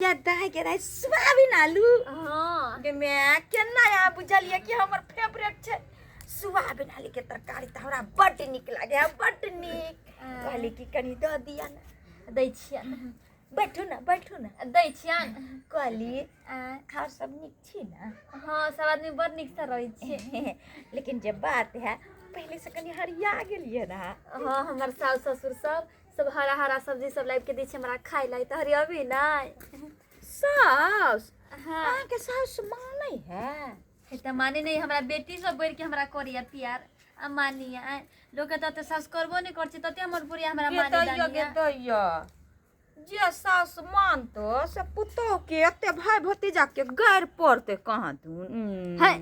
गे दाइ गे दाइ, सोयाबीन आलू। हाँ। गे माय, केना अहाँ बुझलियै कि हमर फेवरेट छै सोयाबीन आलू के तरकारी? तऽ हमरा बड्ड नीक लागै है, बड्ड नीक। कहली कि कनि दऽ दिअ ने। दै छियनि। बैठू ने, बैठू ने। दै छियनि। कहली, आँय। आओर सब नीक छी ने? हँ, सब आदमी बड़ नीकसँ रहै छियै। लेकिन जे बात है, पहिले से कनि हरिया गेलियै ने। हँ, हमर सास ससुर सब सब हरा हरा सब्जी सब लाबि के दै छै हमरा खाय लए, तऽ हरियबी नहि? साउस? हाँ। अहाँके साउस मानै है? हे तऽ माने नहि, हमरा बेटी सब बढ़ि के हमरा करैया प्यार आ मानिया। आँय, लोकके तऽ ओते साउस करबो नहि करै छै, तते हमर बुढ़िया हमरा के माने दैया के दानिया। दैया, जे सास मानतो से पुतोह के एते भाई भतीजा के गारि पड़ते कहाँ दून। है,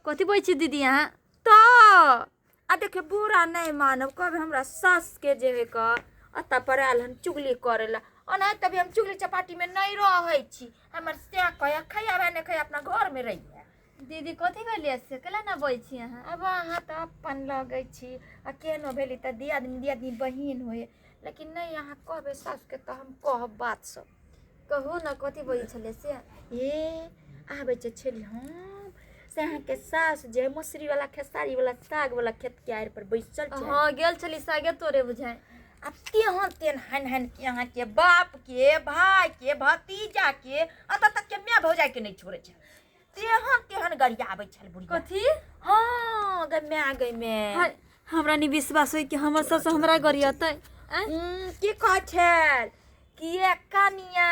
कथी बोलै छी दीदी अहाँ? तऽ आ देखियौ, बुरा नहि मानब, कहबै हमरा सासके जे है कऽ एतऽ पर आयल हन चुगली करै लए। ओनाहि तभी हम चुगली चपाटीमे नहि रहै छी। हमर सएह कहै, खैया नहि खैया, अपना घरमे रहिए। दीदी, कथी कहलियै से केला ने बजै छी अहाँ? आब अहाँ तऽ अपन लगै छी आ केहनो भेली तऽ दियादनी दियादनी बहिन होइ, लेकिन नहि अहाँ कहबै सासुके तऽ हम कहब बात सब। कहू ने, कथी बजै छलियै से? ए, आबै छै छली हम से अहाँके सास जे मसुरीवला खेसारीवला सागवला खेतके आड़ि पर बैसल छै। हँ, गेल छली सागे तोड़े बुझाइ। आब तेहन तेहन हन हन के अहाँके बाप के, भाय के, भतीजा के, एतऽ तक के माय भौजाइ के नहि छोड़ै छै, तेहन तेहन गरियाबै छल बुढ़िया। कथी? हँ गै माय, गै माय। हाय, हमरा नहि विश्वास होइ कि हमर सास हमरा गरियतै। आँय? की कहै छल कि ये कनिया,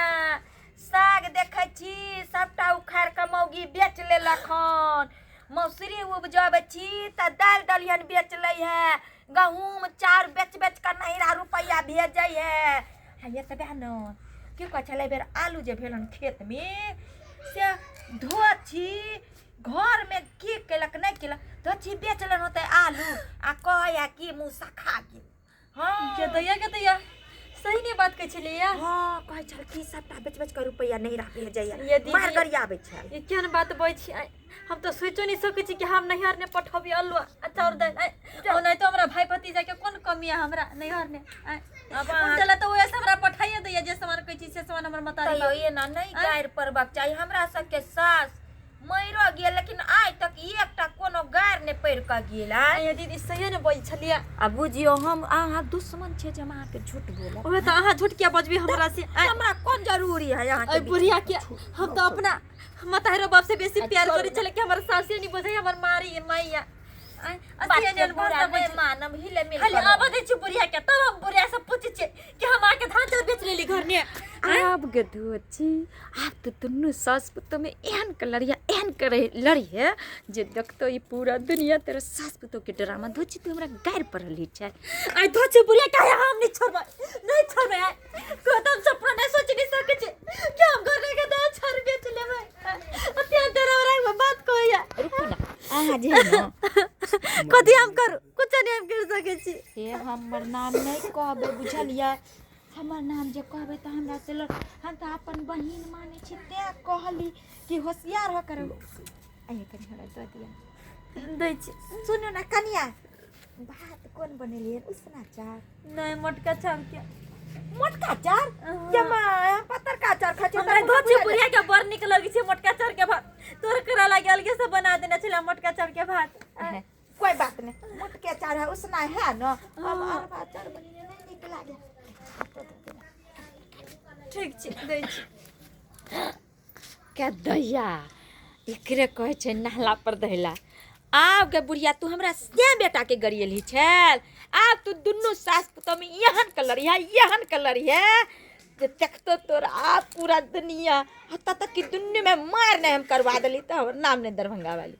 साग देखै छी सबटा उखाड़ि कऽ मौगी बेच लेलक हन, मौसरी उपजबै छी तऽ दालि दलिहन बेच लै है, गहूँम चाउर बेच बेच कऽ नैहरा रुपैआ भेजै है। आ एतबे ने, की कहै छलै, एहि बेर आलू जे भेल हन खेतमे से धोछी घरमे की केलक नहि केलक, धोछी बेच लेने होतै आलू आ कहैया कि मुँह सखा गेल। हँ। के दैया, के दैया, सही नहीं बात कहै छलियै? हँ, कहै छल कि सबटा बेच बेच कऽ रुपैआ नैहरा भेजैया। ये दीदी- मार गरियाबै छल। ये केहन बात बजै छी? आँय, हम तऽ सोचो नहि सकै छी कि हम नैहर ने पठबियै आलू आ चाउर दालि। आँय, ओनाहितो हमरा भाय भतीजा के कोन कमी है हमरा नैहर ने? आँय, अब अहाँ- उल्टा तऽ ओएह से हमरा पठाइए दैया, जे सामान कहै छी से सामान हमर मतारी तैयो एना नहि गारि पड़बाक चाही। हमरा सबके सास मरियो गेल, लेकिन आइ तक एकटा कोनो गारि नहि पढ़ि कऽ गेल। आइ ये दीदी, सहिए ने बजै छलियै। आ बुझियौ, हम अहाँ दुश्मन छियै जे हम अहाँके झूठ बोलब? ओहे तऽ अहाँ झूठ किया बजबी हमरा से? आँय? हमरा कोन जरूरी है अहाँके अइ बीच? बुढ़िया के हम तऽ अपना मतारो बाप से बेसी प्यार करै छलै कि हमर सासे नहीं बुझै, हमर मारी माइया। आँय, बात अथी के एहन बुरा भाषा नहि बजै। मानब, हिले मिल खाली कऽ आबऽ दै छी बुढ़िया के, तब हम बुढ़िया से पूछै छियै कि हम आके धान चाउर बेच लेली घर ने। आब गधोची, आब तऽ दुनू सास पुतोहमे एहन के लड़िया, एहन के लड़िहे जे देखतो ई पूरा दुनिया तेरे सास पुतोहके ड्रामा। धोची, तू हमरा गारि पढ़ली छै? आइ धोची बुढ़िया काहे हम नहीं छोड़बै, नहीं छोड़बै। आइ कहत हम सपना नहीं सोच नहीं सकै छी कि हम घर के धान चाउर बेच लेबै। अत्यंत हमरा बात कहैया। रुकू ने अहाँ, जे है ने। कथी हम करू? कुछ नहीं हम कर सकै छी। हे, हमर नाम नहि कहबै, बुझलियै? हमर नाम जे कहबै तऽ हमरा से लड़। हम तऽ अपन बहिन मानै छी, तेँ कहली कि होशियार हो कर। आइए, कनि हमरा दऽ दिअ। दै छी। सुनू ने कनिया, भात कोन बनेलियै? उसना चाउर? नहीं, मोटका चाउर के। मोटका चाउर? हाँ। के माय, हम पतरका चाउर खाइ छी। हमरा धोची बुढ़िया के बड़ नीक लगै छै मोटका चाउर के भात। तोर करा लागे अलगे से बना देने छलै मोटका चाउर के भात। कोई बात नहीं, मोटके चाउर है, उसना है न। हम अरबा चाउर बनेने नहीं नीक लागे। ठीक छै, दै छी। के दैया, एकरे कहै छै नहला पर दहिला। आब गे बुढ़िया, तू हमरा से बेटा के गरियलही छल, आब तू दुनू सास पुतोहमे एहन के लड़िहे, एहन के लड़िहे जे देखतो तोर आब पूरा दुनिया। हत्ता तक कि दुनू में मार नहि हम करवा देली तऽ हमर नाम नहि दरभंगा वाली।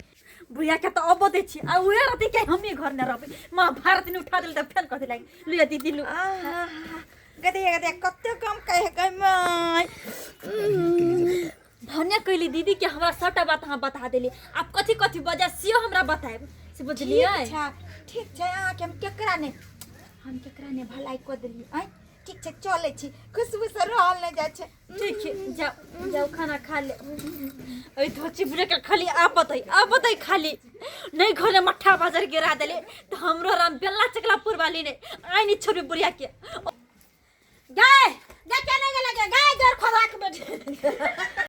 बुढ़िया के तऽ अबो दै छी आ उहे रहतै कि हमी घर ने रहबै। माँ भारत ने उठा देल तऽ फेर कथी लागि लुया दीदी लु। आहा, गदे गदे, कते कम कहे गै माय। धन्य कैली दीदी कि हमरा सबटा बात अहाँ बता देली। आब कथी कथी बजा सेहो हमरा बतायब से, बुझलियै? ठीक छै, ठीक छै। अहाँके हम केकरा नहि, हम केकरा नहि भलाई कऽ देलियै? आँय, ठीक छै, चलै छी, खुशबू से रहल नहि जाइ छै। ठीक छै, जाओ जाओ, खाना खा ले। अइ धोची बुढ़े के खाली आबत है, आबत है, खाली नहीं घरे मट्ठा बाजार गिरा देले तो हमरो राम बेला चकला पुरवाली ने आइ नहीं छोड़बे बुढ़िया के। गाय गे केने गेले गे गाय जर खोदा के बैठ।